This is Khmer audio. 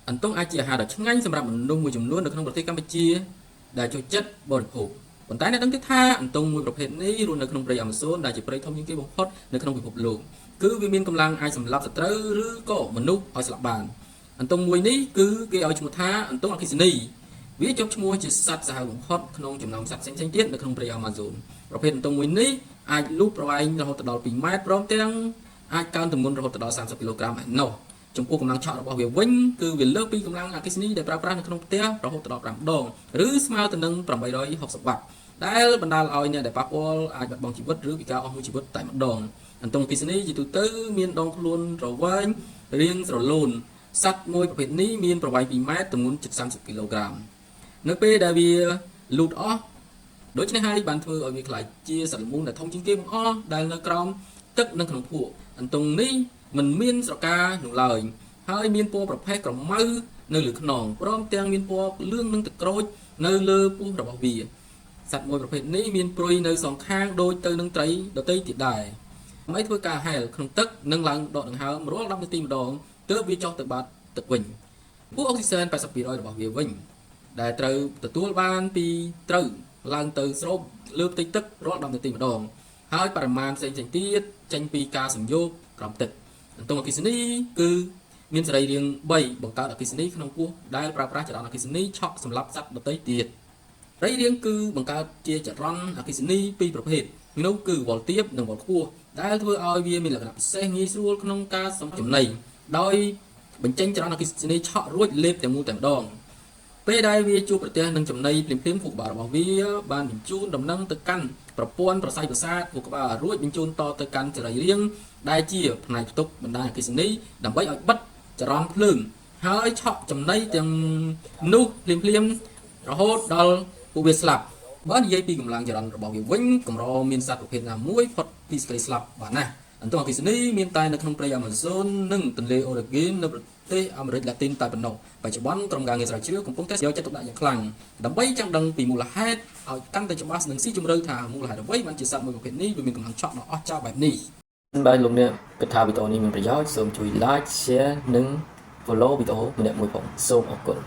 អន្ទង់អាចជាអាហារដ៏ឆ្ងាញ់សម្រាប់មនុស្សមួយចំនួននៅក្នុងប្រទេសកម្ពុជាដែលចូលចិត្តបរិភោគប៉ុន្តែអ្នកដឹងទេថាអន្ទង់មួយប្រភេទនេះរស់នៅក្នុងព្រៃអាម៉ាហ្សូនដែលជាព្រៃធំជាងគេបំផុតនៅក្នុងពិភពលោកគឺវាមានកម្លាំងអាចសម្លាប់សត្រូវឬក៏មនុស្សឲ្យស្លាប់បានអន្ទង់មួយនេះគឺគេឲ្យឈ្មោះថាអន្ទង់អគ្គិសនីវាជាប់ឈ្មោះជាសត្វសាហាវបំផុតក្នុងចំណោមសត្វផ្សេងៗទៀតនៅក្នុងព្រៃអាម៉ាហ្សូនប្រភេទអន្ទង់មួយនេះអាចលូតប្រវែងរហូតដល់2ម៉ែត្រព្រមទាំងអាចកើនទម្ងន់រហូតដល់30គីឡូក្រាមឯណោះចំពោះកម្លាំងឆក់របស់វាវិញគឺវាលើសពីកម្លាំងអគ្គិសនីដែលប្រើប្រាស់នៅក្នុងផ្ទះរហូតដល់5ដងឬស្មើទៅនឹង860វ៉ាត់ដែលបណ្ដាលឲ្យអ្នកដែលប៉ះពាល់អាចបាត់បង់ជីវិតឬពិការអស់មួយជីវិតតែម្ដងអន្ទង់អគ្គិសនីជាទូទៅមានដងខ្លួនរវែងរាងស្រលូនសត្វមួយប្រភេទនេះមានប្រវែង2ម៉ែត្រទម្ងន់ជិត30គីឡូក្រាមនៅពេលដែលវាលូតអស់ដូច្នេះហើយបានធ្វើឲ្យវាក្លាយជាសត្វល្មូនដែលធំជាងគេបង្អស់ដែលនៅក្រោមទឹកនិងក្នុងភក់អន្ទង់នេះមិនមានស្រកានោះឡើយហើយមានពណ៌ប្រផេះក្រមៅនៅលើខ្នងព្រមទាំងមានពណ៌លឿងនិងទឹកក្រូចនៅលើពោះរបស់វាសត្វមួយប្រភេទនេះមានព្រុយនៅសងខាងដូចទៅនឹងត្រីដទៃទៀតដែរដើម្បីធ្វើការហែលក្នុងទឹកនិងឡើងដកដង្ហើមរាល់10នាទីម្ដងទើបវាចុះទៅបាតទឹកវិញពួកអុកស៊ីសែន80%របស់វាវិញដែលត្រូវទទួលបានពីត្រូវឡើងទៅស្រូបលើផ្ទៃទឹករាល់10នាទីម្ដងហើយបរិមាណផ្សេងៗទៀតចេញពីការសំយោគក្រោមទឹកអន្ទង់អគ្គិសនីគឺមានសរីរាង្គ3បង្កើតអគ្គិសនីក្នុងពោះដែលប្រើប្រាស់ចរន្តអគ្គិសនីឆក់សម្រាប់សត្វដទៃទៀតរីរាង្គគឺបង្កើតជាចរន្តអគ្គិសនីពីរប្រភេទនោះគឺវ៉ុលទាបនិងវ៉ុលខ្ពស់ដែលធ្វើឲ្យវាមានលក្ខណៈពិសេសងាយស្រួលក្នុងការសំចំណីដោយបញ្ចេញចរន្តអគ្គិសនីឆក់រួចលេបទាំងមូលតែម្ដងពេលដែលវាជួបប្រទះនឹងចំណីភ្លាមៗខួរក្បាលរបស់វាបានបញ្ជូនដំណឹងទៅកាន់ប្រព័ន្ធប្រស័យប្រសាទខួរក្បាលរួចបញ្ជូនតទៅកាន់សរីរាង្គដែលជាផ្នែកផ្ទុកបណ្ដាញអគ្គិសនីដើម្បីឲ្យបិទចរន្តភ្លើងហើយឆក់ចំណីទាំងនោះភ្លាមៗរហូតដល់ពួកវាស្លាប់បើនិយាយពីកម្លាំងចរន្តរបស់វាវិញកម្រមានសត្វប្រភេទណាមួយផុតពីសេចក្តីស្លាប់បានណាស់អន្ទង់អគ្គិសនីមានតែនៅក្នុងព្រៃអាម៉ាហ្សូននិងទន្លេអូរ៉េហ្គីននៅប្រទេសអាមេរិកឡាទីនតែប៉ុណ្ណោះបច្ចុប្បន្នក្រុមការងារស្រាវជ្រាវកំពុងតែយកចិត្តទុកដាក់យ៉ាងខ្លាំងដើម្បីចង់ដឹងពីមូលហេតុឲ្យកាន់តែច្បាស់និងស៊ីជម្រៅថាមូលហេតុអ្វីបានជាសត្វមួយប្រភេទនេះវាមានកម្លាំងឆក់ដ៏អស្ចារ្យបែបនេះបាទលោកអ្នកគិតថាវីដេអូនេះមានប្រយោជន៍សូមជួយ like, share និង follow វីដេអូម្នាក់មួយផងសូមអរគុណ។